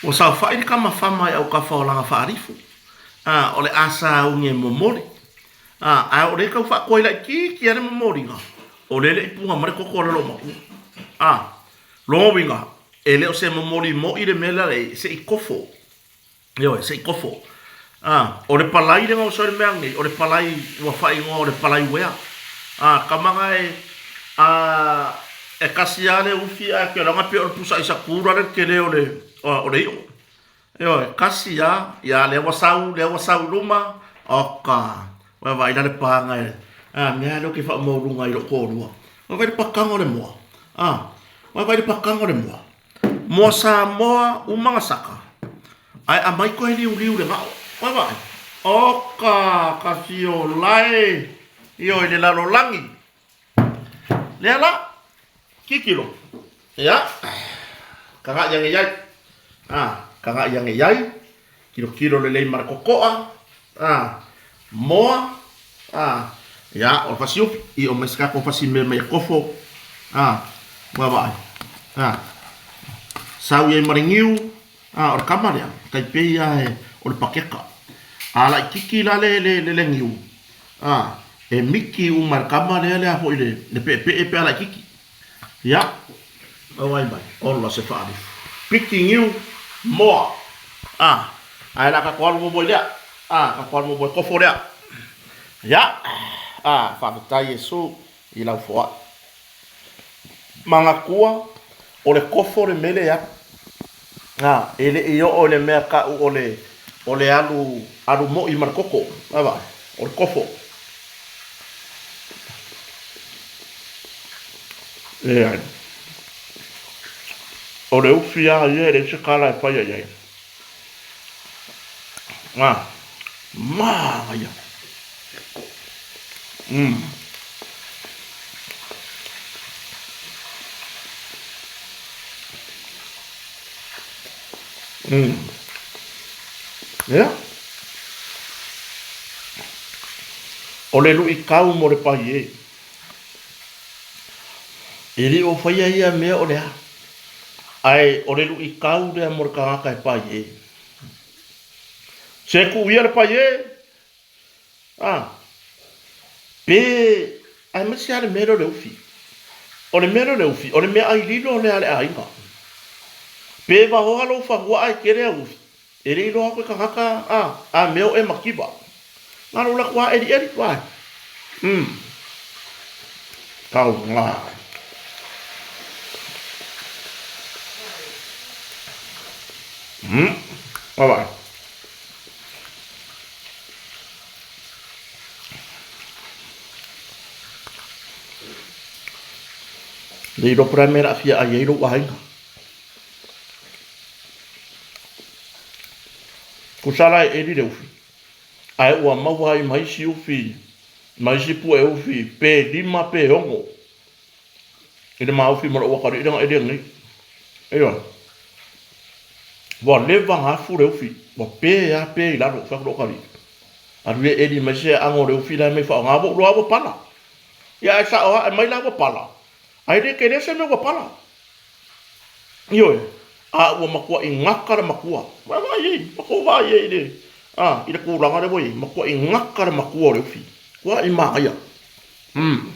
Ua saofai le tama fama i autafa o lana faalifu, a, o le a sauni e momoli, a, ae o lea e tau faatuai laitiiti lava le momoliga, o lea e le i puna mai le toto a le loomatua. A, lona uiga, e le o se momoli moi le mea lea, se i kofo. Ioe, se i kofo. A, o le palai le gaoso ai le mea nei, o le palai ua faaigoa o le palai uea. A, tama na e, a, e kasi lava le ufi ae ke laga pei o le pusa aisa kula le tele o le, o le iʻo. Ioe, kasi lava, ia lea ua sau, lea ua sau i luma, oka, ua vaai la le paga e, a, mea lea ou te faamaualuga ai i lou toalua. Ua vaai le pakaga o le moa, a, ua vaai le pakaga o le moa. Moa Samoa uma na saka, ae amai koe liuliu le gao. Ua vaai, oka ka fiola e, ioe le lalolagi. Lea la, kikilo, ia, kagaʻi ane iai, a, kagaʻi ane iai, Kilokilo lelei ma le kokoʻa, a, moa, a, ia, o le fasi ufi, i o mai se tatou fasi mea mai e kofo, a, ua vaai, a, sau i ai ma le niu, a, o le kama lea, tai pei lava e, o le pakeka. A laitiiti la le, le, le, le niu, a, e miki uma e le kama lea le a foi le, le peepee pe a laitiiti. Ia, auai mai, ola se faalifu. Piki niu, moa. A, ae la tatou alu muamua i lea. A, tatou alu muamua i kofo lea. Ia, a, faafetai Iesu i lau foai. Manatua, o le kofo le mea lea e alu. A, e le i oo i le mea tau o le, o le alu, alu moi ma le koko. A vaai, o le kofo. Leai. O le ufi lava ia e leai se kala e faia i ai. A, manaia. Mm. Mm. Ia. O le luʻikau mo le pai e. E le o faia ia mea o le a. Ae o le luʻikau lea mo le tagata e pai e. Se tuu ia le pai e. A, pe, aemaise lava le mea lea o le ufi. O le mea lea o le ufi, o le meaai lilo lea a le aiga. Pe vaoa lou fanua ae tele au ufi, e le iloa atu e tagata a, a mea o e mativa. Na lou latou lava elieli, vae. Umm. Tauga. Umm. Vaai. Le iloa po o le a le mea o le a fia ai ai lou aiga. Tusa la e ʻeli le ufi, ae ua maua ai ma isi ufi, ma isi pue ufi pe lima pe ono i le ma ufi ma lou atalii lea na ʻeli nei. Ioe. Ua leva ona afu le ufi, ua pe lava pe i lalo, fai atu lou atalii. Alu ia e ʻeli mai se aano o le ufi la e mai faaaoga, ua ou iloa lava ua pala. Ia ae sao lava, aumai la ua pala, ae le tele se mea ua pala. Ioe, a ua matuaʻi gata le matua. Vaavaai i ai, matou vaai ai i le, a, i le tulaga lea ua i ai, matuaʻi gata le matua o le ufi. Ua i manaia. Mm.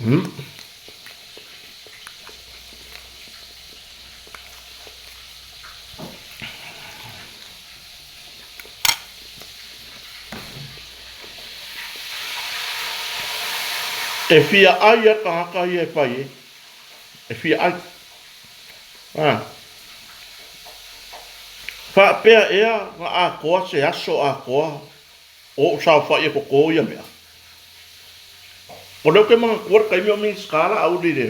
Mm. E fia ai a tagata ia e fai ai. E fia ai. A. Faapea ea na atoa se aso atoa o ou saofai e totō ia mea. O lea ou te manatua le taimi o Minisita Laauli i le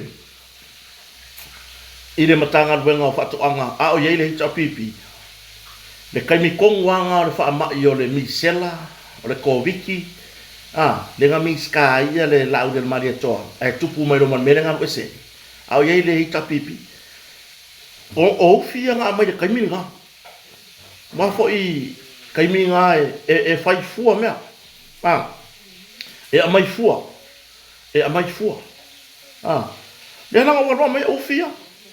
i le Matagaluega o Faatoaga a o i ai le HRPP, le taimi tonu lava lena o le faamai o le misela, o le Koviti, a, lea na Minisita ai ia le Laaulialemalietoa ae tupu mai loa ma le mea lea na alu ese ai, a o i ai le HRPP. O, o ufi ia na aumai i le taimi lena. Aua foi taimi lena e, e, e fai fua mea, a, e aumai fua. E aumai fua. A. Lea la ua loa mai ufi ia,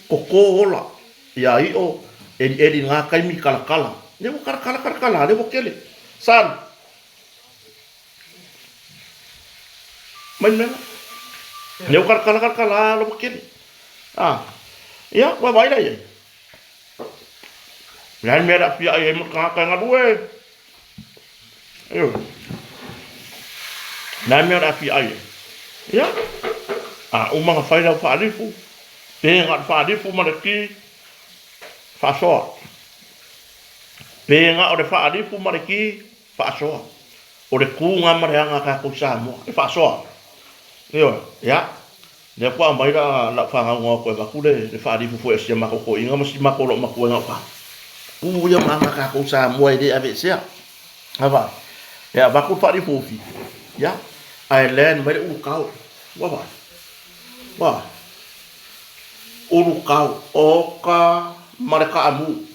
koko ola, ia io, elieli i lena taimi kalakala. Lea ua kalakala kalakala, lea ua kele. Son, mai le mea la. Lea ua kalakala kalakala, lea ua kele. Ah, ia, ua vaai la i ai. Le a le mea le a fia ai ai ma le tagata e galue. Ioe. Le a le mea o le a fia ai ai. Ia, a uma ona fai lau faalifu, pe na o le faalifu ma le ki, faasoa. Pe na o le faalifu ma le ki, faasoa. O le tu lena ma le aga a tatou Samoa, e faasoa. Ioe, ia, lea faatoa aumai la lau fanau na o atu e avatu le faalifu foi a si a matou toeaina ma si matou loomatua i gauta. Tu ia ma aga a tatou Samoa e le aveesea. A vaai, e avatu le faalifu ufi, ia, ae land mai le ulukau. Ua vaai, ua vaai. Ulukau, oka ma le kaamu.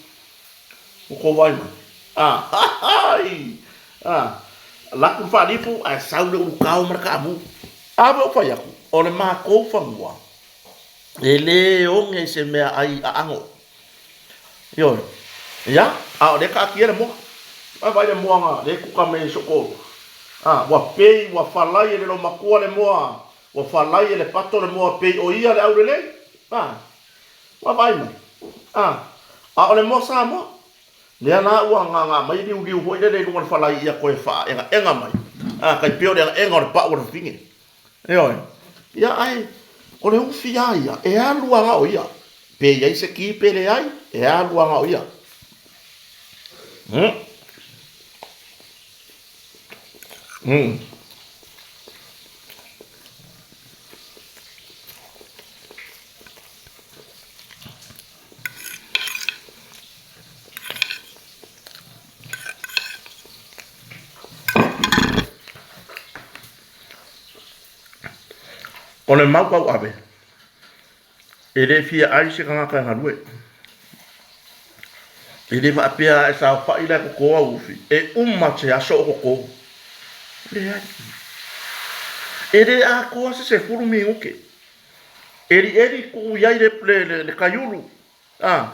Ua tou vaai mai? Ahai! Ah, laku le faalifu ae sau le ulukao ma le kaamu. A ua ou fai atu, o le matou fanua, e le oge i se mea ai aago. Ioe. Ia, a o lea e taatia le moa. Vaai vaai le moa na, lea e kuka mai e si ou toalua. Ah, ua pei, ua falai e le loomatua le moa, ua falai e le pato le moa pei o ia le aulelei. Ah, Ua vaai mai. A, a o le moa Samoa, lea la ua gaga mai liuliu foi lele i luga o le falai ia toe faaegaega mai. A, tai pei o le egaega o le pau o le fafine. Ioe. Ia, ae o le ufi lava ia, e alu lava na o ia. Pe i ai se ki pe leai, e alu lava na o ia. Mm. Mm. O le mau tauave, e le fia ai se tagata e galue. E le faapea a e saofai la e koko au ufi, e uma se aso o koko. Leai. E le atoa se 10 minute. Elieli tuu i ai le, le, le, le kaiulu, a,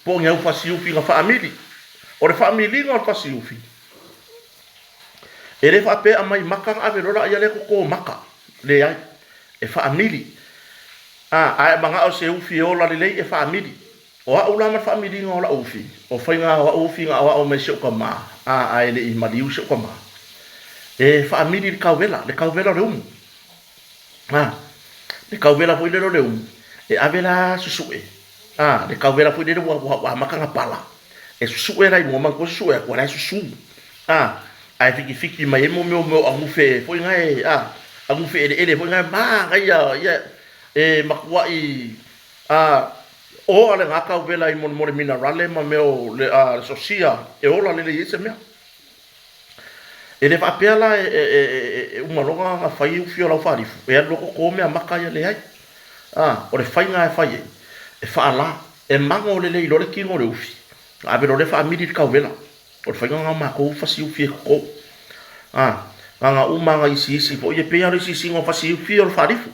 po o ni au fasiufi na faamili. O le faamiliga o le fasiufi, e le faapea aumai maka na ave loa laia lea toto maka. Leai, e faamili. A, a e manao se ufi e ola lelei, e faamili. O au la ma le faamiliga o lau ufi, o faiga o au ufi na aoao mai si ou tama, a, ae le i maliu si ou tama, e faamili i le kauvela, le kauvela o le umu. A, le kauvela foi lele o le umu, e ave la susue, a, le kauvela foi lele ua, ua, ua amata ona pala, e susue la i luga, manatua susue atu, o la e susu, a, ae fitifiti mai ai mo mea o mea o agufe foi na e, a, agufe eleele foi na e manaia, ia, e matuai, a, oa lena kauvela i molemole minerale ma mea o le, a, le sosia e ola lelei ai se mea. E le faapea la e uma loa ona fai ufi o lau faalifu, e alu loa koko mea maka ia, leai. A, o le faiga e fai ai, e faala, e mago lelei loa le tino o le ufi, ona ave loa lea faamili i le kauvela. O le faiga lena o matou fasi ufi e koko. A, na ona uma lava ona isiisi foi, e pei lava o le isiisiga o fasi ufi o le faalifu.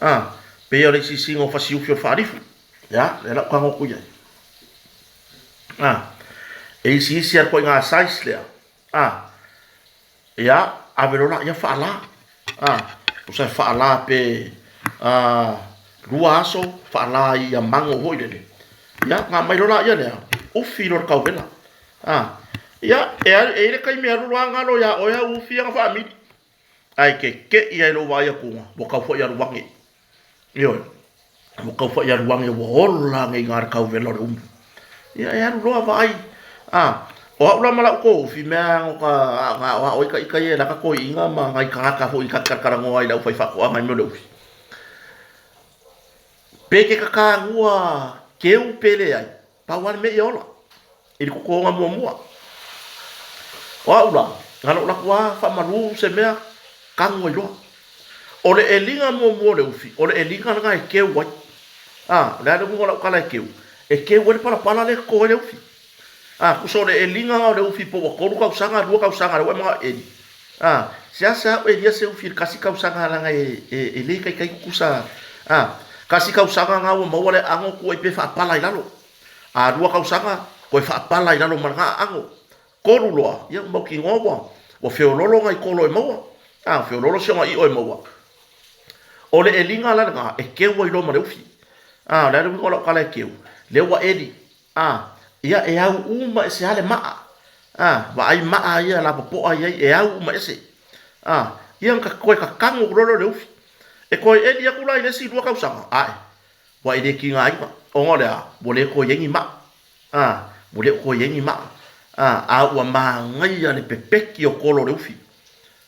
A, pei lava o le isiisiga o fasi ufi o le faalifu. Ia, lea la ou tago atu i ai. A, e isiisi atu ai i size lea. A, ia, ave loa laia faala. A, tusa e faala pe a, lua aso faala ia mago foi lele. Ia, na aumai loa laia lea, ufi loa le kauvela. A, ia, e, e i ai le taimi e alu loa galo ia oe au ufi ia na faamili. Ae keke'i ai lou vaai atu, ua tau foi alu ane. Ioe, ua tau fai alu ane ua ola ane i ina le kauvela o le umu. Ia e alu loa vaai, a, o au la ma lau tofi, mea no ka na aoao ai ita ia e laka toeaiina ma nai tagata foi ta te talatalanoa ai i le aufaifaatoaga i mea o le ufi. Pe te tatanua keu pe leai, Pau lava le mea ia ola i le totoga muamua. O au la, na lou latou lava faamalu se mea, kanu ai loa. O le eliga muamua o le ufi, o le eliga lena e keu ai. A, o le a le uiga o lau tala e keu? E keu ai le palapala lea e toto ai le ufi. A, tusa o le eliga lena o le ufi po ua tolu tausaga, lua tausaga, lea ua e manao e eli. A, seasea au elia se ufi i le kasi tausaga leaga e, e, e le taitai tutusa. A, Tasi tausaga na ua maua le aano tuu ai pea faapala i lalo. A lua tausaga, toe faapala i lalo ma lena aano. Tolu loa, ia ua mautinoa ua ua feololo nai kolo e maua. A, feololo si ona io e maua. O le eliga la lena, e keu ai loa ma le ufi. A, o le a le uiga o lau tala e keu? Lea ua eli. A, ia e au uma ese lava le maa. A, vaai maa ia lapopoa i ai, e au uma ese. A, ia ona toe tatanu atu loa lea o le ufi. E toe eli atu la i le isi lua tausaga, ae, ua e le tigaina, ona o le a? Ua le toe i ai ni maa. A, ua le o toe i ai ni maa. A, a ua manaia le pepeki o kolo o le ufi.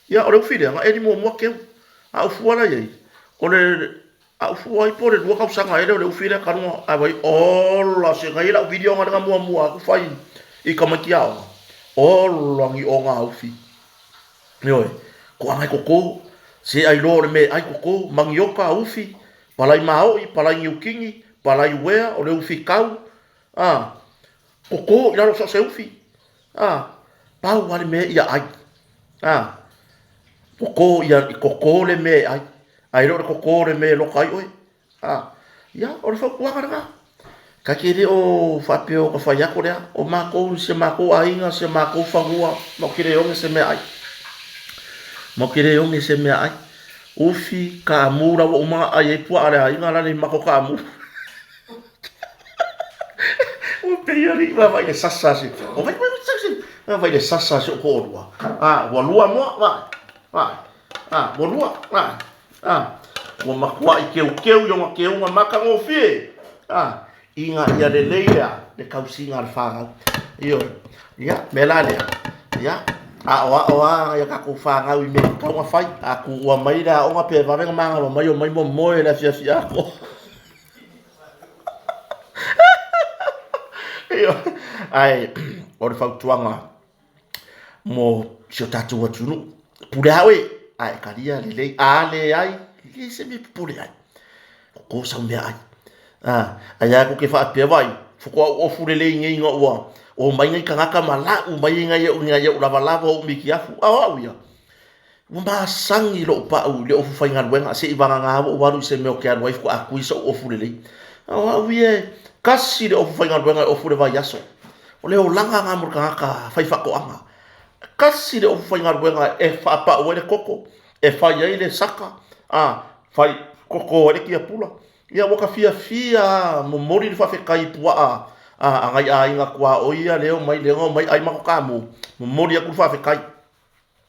Ia, o le ufi lea, na eli muamua keu. A ou fua la i ai, o le A ou fua ai po o le lua tausaga ea lea o le ufi lea talu ona ave ai, ola se na i ai lau video lea na muamua atu fai i tamaiti aoga, ola ni oga ufi. Ioe, toaga e toto, se ai loa o le mea e ai toto, manioka, ufi, palai maoi, palai niukini, palai uea, o le ufi kau, a, toto i lalo o so o se ufi. A, pau lava le mea ia ai. A, toto ia, toto le mea e ai. Ae le o le toto le mea e loka ai oe. A, ia, o le fautuaga lena. Ta te le o faapea o ta fai atu lea, o matou, si a matou aiga, si a matou fanua, matou te le oge se meaai. Matou te le oge se meaai. Ufi, kaamu la ua uma ona ai ai puaa a le aiga la le i matou kaamu. Ua pei alii vaavaai le sasa se. O vai vai vai vaavaai le sasa se o toalua. Ah, ua lua moa, vaai. Vaai. Ah, ua lua, vaai. Ah, ua matuai keukeu i ona keuga matagofie. Ah, ina ia lelei lea le tausiga a le fanau. Ioe. Ia, mea la lea. Ia, aoao lava nai a tatou fanau i mea e tatau ona fai. A tuua mai le aoga pe vave ona manava mai, omai momoe i le afiafi atoa. Ae o le fautuaga mo si o tatou atunuu, pule lava oe, ae talia lelei, a leai, e leai se mea e popole ai, koko sau meaai. Ae a tou te faapea, vaai, faatoa ou ofu lelei nei ina ua omai nai tagata ma lau mai nai ou lavalava o ou mitiafu, a o au ia, Ua masani lou pau i le ofu faigaluega seivagana ua ou alu i se mea ou te alu ai faatoa tui sou ofu lelei. A o au ia e tasi le ofu faigaluega e ofu i le vaiaso. O le olaga lena mo le tagata faifaatoaga. Tasi le ofu faigaluega e faapau ai le koko, e fai ai le saka, a fai koko ai le tiapula. Ia ua ta fiafia lava momoli le faafetai i puaa a nai aiga tuaoi ia lea e omai lea na omai ai matou kamu, momoli atu le faafetai.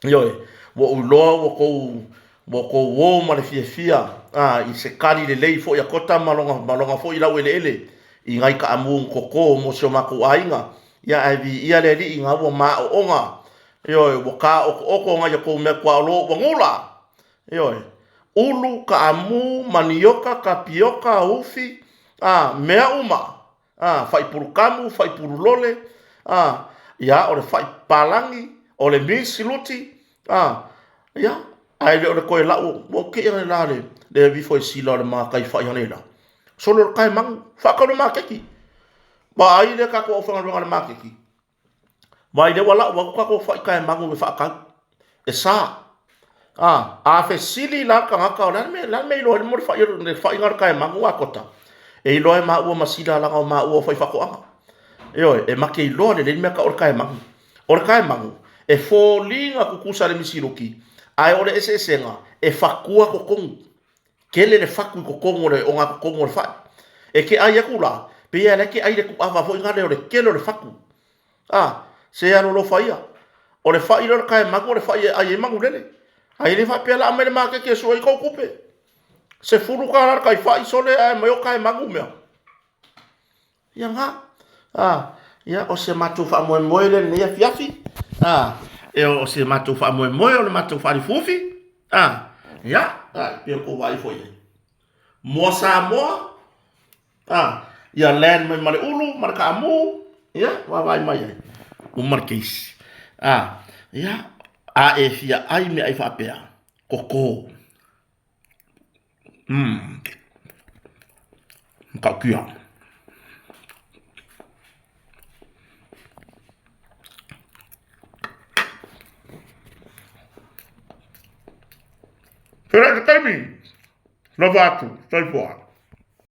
Ioe, ua ou iloa ua tou, ua tou o ma le fiafia a, i se kali lelei foi a Kota ma lona, ma lona foi laueleele i nai taamu toto mo si o matou aiga. Ia, ae viia le Alii na ua maoona, ioe, ua taotooto nai a tou mea tuaolo ua gula. Ioe, ulu, taamu, manioka, tapioka, ufi, a, mea uma. a, fai pulukamu, fai pululole, a, ia, o le fai palagi, o le misi luti, a, ia, ae le o le toe lau, ua ou teʻe la le, le avi foi sila o le matai fai ane la. Solo le kae manu, whaakau le makeki. Vaai le tatou aufaigaluega a le makeki. Vaai lea ua lau atu tatou fai kae manu e faatau. E sa. A, a fesili la le tagata, o le a le mea, le a le mea e iloa ai le fai, le faiga o le kae manu a Kota? E iloa e maua ma Sila leaga o maua o faifaatoaga. Ioe, e ma te iloa lelei le mea tau o le kae manu. O le kae manu, e foliga tutusa le misiluki, ae o le eseesega, e fatua totonu. Tele le fatu i totonu o le ogatotonu o le fai. E te ai atu la, pei lava la e te ai le tuava foi lea o le tele o le fatu. A, se alolofa ia. O le fai lea o le kaemagu o le fai e ai ai manulele. Ae le faapea la aumai le maketi e sue ai kou tupe. $10 le taifai sole ae aumai o kaemagu mea. Ia na. A, ia o se matou faamoemoe lea i lenei afiafi. A, e o se matou faamoemoe o le matou faalifufi. A, ia, a, pei o tou vaai foi i ai. Moa Samoa, a, ia land mai ma le ulu ma le kaamu, ia, vaavaai mai ai. Uma le case. A, ia, a e fia ai meaai faapea, koko. Umm. Matautia. Feiloai i se taimi, alofa atu, soifua.